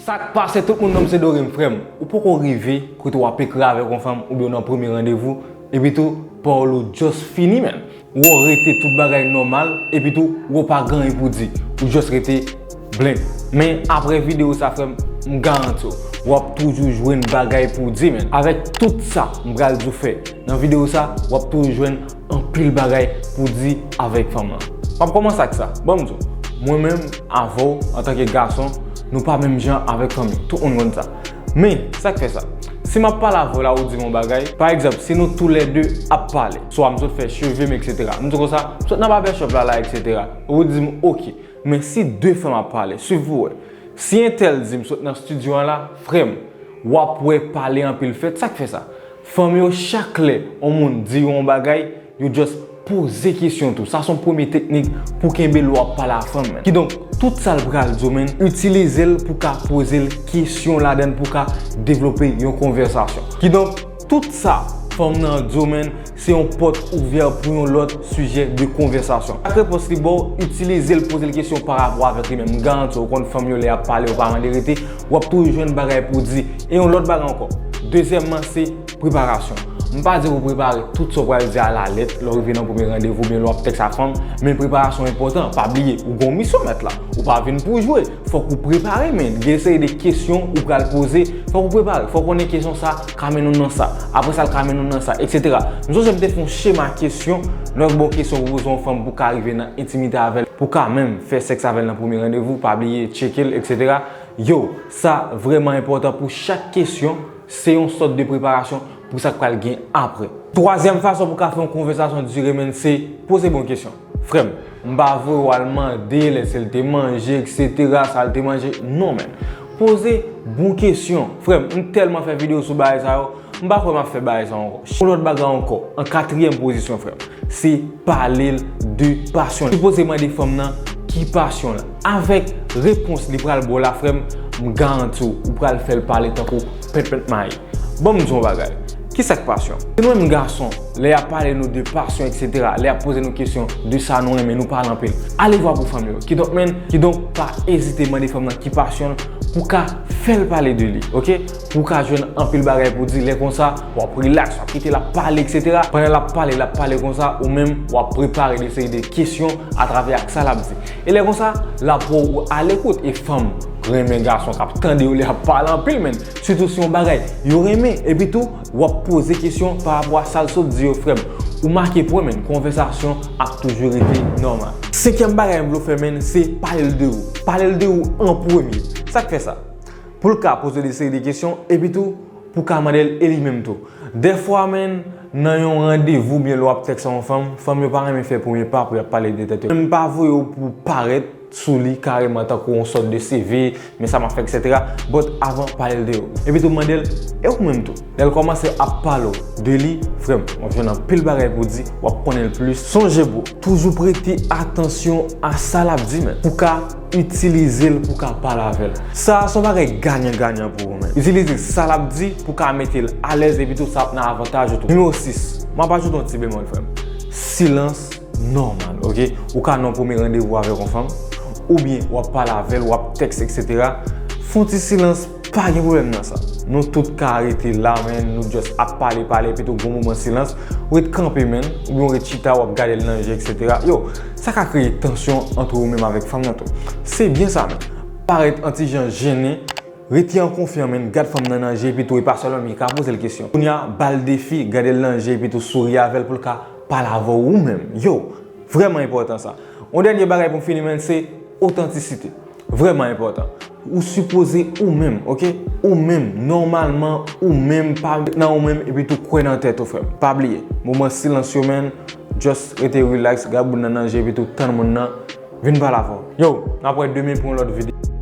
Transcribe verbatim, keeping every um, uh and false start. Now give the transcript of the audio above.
Sa k pase tout moun, non m se Dorem, frè m. Ou poko rive kote w ap ekri avèk yon fanm oubyen w nan premye randevou, epi tou, pawòl ou just fini, man. Ou rete tout bagay nòmal, epi tou, ou pa gen anyen pou di. Ou just rete blank. Men apre videyo sa, frè m, m garanti w, w ap toujou jwenn bagay pou di, man. Avèk tout sa m pral di w fè nan videyo sa, w ap toujou jwenn anpil bagay pou di avèk fanm lan. M ap kòmanse ak sa. Ban m di w, mwen menm, avè w, antanke gason, nou pa menm jan avèk fanm yo. Tout moun konn sa. Men, sa k fè sa? Si m ap pale avè w la, ou di m yon bagay, pa egzanp, si nou toulède ap pale, swa m sot fè cheve m, etsetera. M di w konsa, m sot nan barbèchòp la, la, etsetera. Ou di m, oke. Men si de fanm ap pale, swiv pou w wè. Si entèl di m sot nan estidyo an la, frè m, w ap wè pale anpil fèt. Sa k fè sa? Fanm yo, chak lè yon moun di yo yon bagay, yo just poze kesyon tou. Sa se yon premye teknik pou kenbe lè w ap pale a fanm, man. Kidonk, tout sa l pral di w, man, itilize l pou ka poze l kesyon ladan l, pou ka devlope yon konvèsasyon. Kidonk, tout sa fanm nan di w, man, se yon pòt ouvè pou yon lòt sijè de konvèsasyon. Chak repons li ba w, itilize l, poze l kesyon pa rapò avèk li menm. M garanti w, ou konn fanm yo, lè y ap pale, yo pa mande rete, w ap toujou jwenn bagay pou di. E yon lòt bagay ankò. Dezyèmman, se preparasyon. M pa di w pou prepare tout sa w pral di a lalèt lè w rive nan premye randevou oubyen lè w ap tèks a fanm, men preparasyon enpòtan. Pa bliye, ou gen yon misyon mèt la. Ou pa vin pou jwe. Fòk ou prepare, men. Gen seri de kesyon ou pral poze. Fòk ou prepare. Fòk ou konnen kesyon sa ka mennen w nan sa. Apre sa, l ka mennen w nan sa, etsetera. M sonje m te fè yon chema kesyon. Lè w gen yon kesyon pou poze yon fanm pou ka rive nan entimite avè l, pou ka menm fè sèks avè l nan premye randevou, pa bliye tcheke l, etsetera. Yo, sa vrèman enpòtan pou chak kesyon. Se yon sòt de preparasyon pou sa k pral gen apre. Twazyèm fason pou ka fè yon konvèsasyon dire, men, se poze bon kesyon. Frè m, m pa voye w al mande l èske l te manje, etsetera, sa l te manje. Non, men. Poze bon kesyon. Frè m, m tèlman fè videyo sou bagay sa yo, m pa kwè m ap fè bagay sa ankò. Yon lòt bagay ankò, an katriyèm pozisyon, frè m, se pale l de pasyon l. Sipoze mande fanm nan ki pasyon l. Avèk repons li pral ba w la, frè m, m garanti w, ou pral fè l pale tankou pètpèt mayi. Ban m di w yon bagay. Kisa k pasyon? Se nou menm gason, lè y ap pale nou de pasyon, etsetera, lè y ap poze nou kesyon de sa nou renmen, nou pale anpil. Ale vwa pou fanm yo. Kidonk, men, kidonk, pa ezite mande fanm nan ki pasyon l pou ka fè l pale de li, oke? Pou w ka jwenn anpil bagay pou di. Lè konsa, w ap rilaks, w ap kite l ap pale, etsetera. Pandan l ap pale, l ap pale konsa, ou menm, w ap prepare de seri de kesyon atravè ak sa l ap di. E lè konsa, l ap wè w alekout. E fanm renmen gason k ap tande yo lè y ap pale anpil, men. Sitou si yon bagay yo renmen. Epi tou, w ap poze kesyon pa rapò a sa l sot di yo, frè m. Ou make pwen, men. Konvèsasyon ap toujou rete nòmal. Senkyèm bagay m vle w fè, men, se pale l de ou. Pale l de ou an premye. Sa k fè sa? Pou l ka poze w de seri de kesyon, epi tou, pou w ka mande l e li menm tou. Dèfwa, men, nan yon randevou oubyen lè w ap tèks a yon fanm, fanm yo pa renmen fè premye pa pou y ap pale de tèt yo. Men m pa voye w pou w parèt sou li kareman tankou yon sòt de C V, men sa m ap fè, etsetera. But avan, pale l de ou. Epi tou, mande l, e ou menm tou? Lè l kòmanse ap pale w de li, frè m, w ap jwenn anpil bagay pou di, w ap konnen l plis. Sonje, bro, toujou prete atansyon a sa l ap di, men. Pou ka itilize l pou ka pale avè l. Sa a se yon bagay ganyan ganyan pou ou, men. Itilize sa l ap di pou ka mete l alèz, epi tou sa ap nan avantaj ou tou. Nimewo sis, m ap ajoute yon ti bemòl, frè m. Silans nòmal, oke? Ou ka nan yon premye randevou avèk yon fanm, oubyen w ap pale avè l, w ap tèks, etsetera. Fè yon ti silans, pa gen pwoblèm nan sa. Nou tout ka rete la, men, nou just ap pale, pale, epi tou gon moman silans, ou ret kanpe, men, oubyen w ret chita, w ap gade l nan je, etsetera. Yo, sa ka kreye tansyon ant ou menm avèk fanm nan tou. Se byen sa, men. Parèt yon ti jan jennen, rete an konfyan, men, gad fanm nan nan je, epi tou e pa sèlman, men, ka poze l kesyon. Kounye a, ba l defi, gade l nan je, epi tou souri avè l pou l ka pale avè w ou menm. Yo, vrèman enpòtan sa. Yon dènye bagay pou m fini, men, se otantisite. Vrèman enpòtan. Ou sipoze ou menm, oke? Ou menm, nòmalman, ou menm, pa nan ou menm, epi tou kwè nan tèt ou, frè m. Pa bliye, moman silans yo, men, just rete rilaks, gad moun nan nan je, epi tou tann moun nan vin pale avè w. Yo, n ap wè demen pou yon lòt videyo.